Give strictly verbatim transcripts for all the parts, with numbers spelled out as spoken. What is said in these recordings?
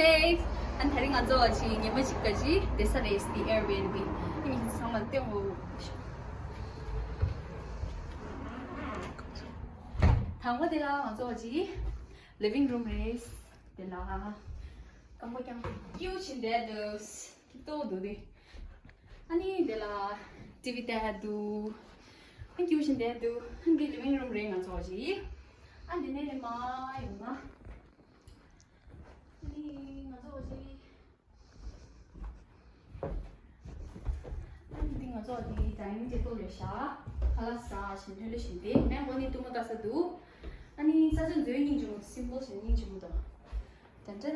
ལེགས། ཨ་ནི་དེ་རིང་ང་ཚོ་ཅིག་ཉི་མ་གཅིག་ག་ཅིག་བསྡད་ས་རེད། དེ་Airbnb། ཨ་ནི་ཚང་མ་སྟོན་འོ། དང་པོ་དེ་ལ་ང་ཚོ་ཅིག་living room རེད། དེ་ལ་སྐམ་པོ་རྐྱང་ཀྱུ་ཆེན་འདྲ་འདུག་ཀྱི་ཏོག་འདུག་དེ། ཨ་ནི་དེ་ལ་TV ལྟ་འདུག་ཨ་ཀྱུ་ཆེན་འདྲ་འདུག་ཨ་འདི་living room རེད་ང་ཚོ་ཅིག་ཨ་འདི་ནས་ནི་མ་ཡོང་ན། ཨ་ནི་ང་ཚོ་ཅིག་ཨ་ནི་འདི་ང་ཚོ་འདི་dining table རེད་ཤག་ཁ་ལག་ཟ་བཞིན་ལྷོད་ལྷོད་བཞིན་དེ་མེན་པོ་ནི་ཏུ་མོ་ལྟ་ས་འདུག་ཨ་ནི་ས་ཆ་འཛོལ་སྙིང་རྗེ་མོ། simple བཞིན་སྙིང་རྗེ་མོ་འདུག་ཏན་ཏན་ཏན།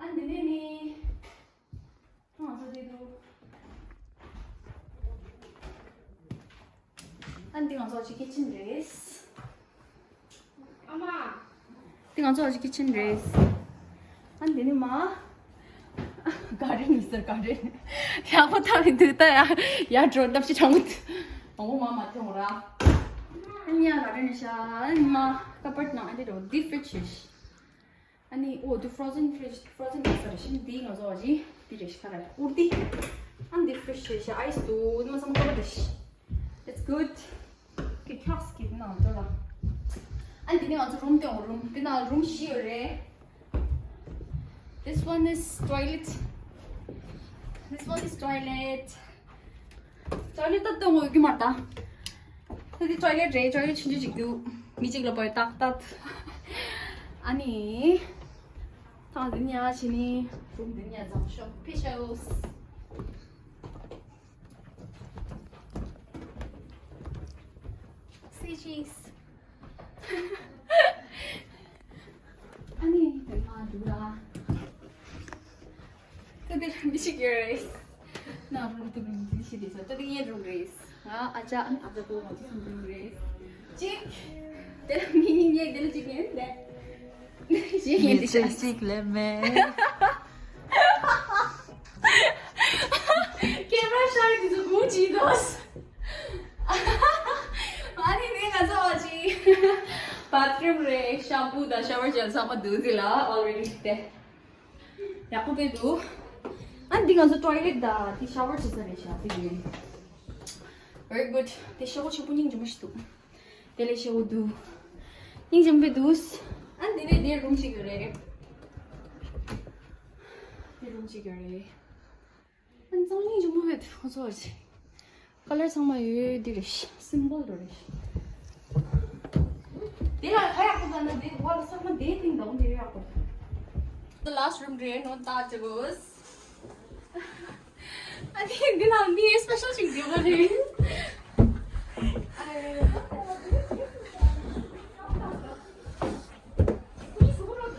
ཨ་འདི་ནས་ནི་ང་ཚོ་འདི་འདུག་ཨ་འདི་ང་ཚོ་ཅིག་kitchen རེད། ཨ་མ། འདི་ང་ཚོ་ཅིག་kitchen རེད། ཨ་འདི་ནི་མ། garden ཡིན་ཟེར་garden། ཡག་པོ་ཐག་རིང་འདུག་ད་ཡ་ཡ་འགྲོ་འདབ་ཆི་གྲང་མོ་འདུག་མང་པོ་མ་མ་ཐོན་ར། ཨ་ནི་ཡ་garden རེད་ཤག་ཨ་ནི་མ་cupboard ནང་ཨ་འདི་འགྲོ་deep fridge རེད། ཨ་ནི་ཨོ་འདི་frozen fridge frozen ཡོད་ས་རེད་ཤག་འདི་ང་ཚོ་ཨ་ཅི་འདི་རེད་ཤག་ཁ་ར་ཨུར་ཏི། ཨ་འདི་fridge རེད་ཤག ice འདུག་འདི་མ་ཚང་མ་ཀ་བ་རེད་ཤག It's good. ཀི་ཁྱོགས་ཀི་ནང་འགྲོ་ལ། ཨ་འདི་ནི་ང་ཚོ་room སྟེང་room འདི་ནང་room བཞི་ཡོད་རེད། This one is toilet. This one is toilet. Toilet ད་སྟོན་དགོས་ཀྱི་མ་རེད་ད། ད་འདི་toilet རེད། toilet ཆུང་ཆུང་ཅིག་འདུག་མི་གཅིག་ལ་བབས་ཏག་ཏག་ཨ་ནི། ད་འདི་ནི་ཡ་ཕྱི་ནི་room འདི་ནི་ཡ་ཚང་ཤོག་ཕེབས་ཤོག See cheese. ཨ་ནི་དེ་མ་འདུག་ལ། ད་དེ་རང་མི་ཞིག་ཡོད་རེད། ན་རུང་དེ་མི་འདི་ཞིག་རེད་ས། ད་དེ་ངའི་room རེད། ང་ཨ་ཅག་ཨ་ནི་ཨ་ཅག་པོ་ང་ཚོ་གསུམ་room རེད། གཅིག་དེ་ལ་མི་གཉིས་ངས་དེ་ལ་གཅིག་ཡིན་ད། གཅིག་ཡིན་དེ་ཤ་གཅིག་ལས་མེད། camera shy དེ་ཚོ་གུང་བྱིས་འདུག་ཨ་ནི་ནི་ང་ཚོ་ཨ་ཅི་bathroom རེད། shampoo དང་shower gel ཚང་མ་འདུག་དེ་ལ་already དེ་ཡག་པོ་དཔེ་འདུག་ཨ་འདི་ང་ཚོ་toilet དང་དེ་shower བྱེད་ས་རེད་ཤག་དེ་ཡིན། Very good. དེ་shower ཆེན་པོ་སྙིང་རྗེ་མོ་ཞིག་འདུག་དེ་ལས་shower འདུག་སྙིང་རྗེ་མོ་དཔེ་འདུག་ཨ་འདི་ནས་དེ་room ཞིག་ཡོད་རེད། དེ་room ཞིག་ཡོད་རེད། ཨ་གཙང་སྙིང་རྗེ་མོ་བས་ཁོ་ཚོ་ཨ་ཅི། color ཚང་མ་ཡོད་འདི་རེད། simple རེད། དེ་ལ་ཧ་ཡག་པོ་ཟ་ན་དེ་བ་ལ་ཚང་མ་དེ་ཐིང་དང་དེ་ཡག་པོ། The last room རེད་ནོ་ད་ཅི་གོས། ཨ་དེ་འདི་ལ་མི་special ཞིག་ཡོད་པ་རེད།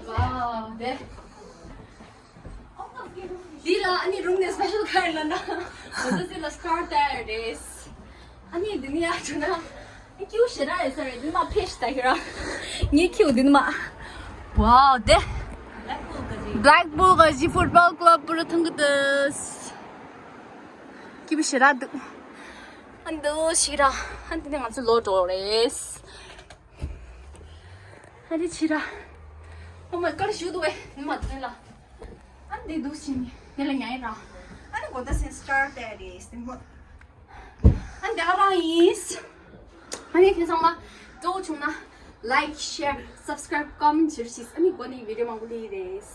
Wow དེ། འདི་ལ་ཨ་ནི་room ནས་special ཁ་ཡིན་ལ་ན། ང་ཚོ་འདི་ལ་star ལྟ་ཡ་རེད། ཨ་ནི་འདི་ནི་ཡ་བྱུང་ན། ཨ་ཁྱེའུ་ཞེ་དྲག་ཡོད་ས་རེད། འདི་མ་ཕེ་ཤི་ད་ཁྱེད་རང་། ངའི་ཁྱེའུ་འདི་ནི་མ། Wow དེ། Blackpool ག་ཇི་football club པུ་རུ་ཐང་གི་དུས། སྐྱིད་པོ་ཞེ་དྲག་འདུག་ཨ་འདི་ཞེ་དྲག་ཨ་འདི་ནི་ང་ཚོ་ལོག་འགྲོ་རེད། ཨ་རི་ཕྱི་ར། Oh my god ཞུ་དུ་བས་ནི་མ་དེ་ལ། ཨ་འདི་འདུག་ཕྱི་ནི་དེ་ལ་ཉའི་ར། ཨ་ནི་གོ་ད་སེ་star དེ་རེད་སེ་མོ། ཨ་འདི་ཨ་མ་ཡིན། ཨ་ནི་དེ་ཚང་མ་གཙོ་བོ་བྱུང་ན་like share subscribe comment བྱེད་ཤིག་ཨ་ནི་གོ་ནི་video མང་པོ་ལི་རེད།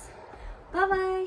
Bye bye.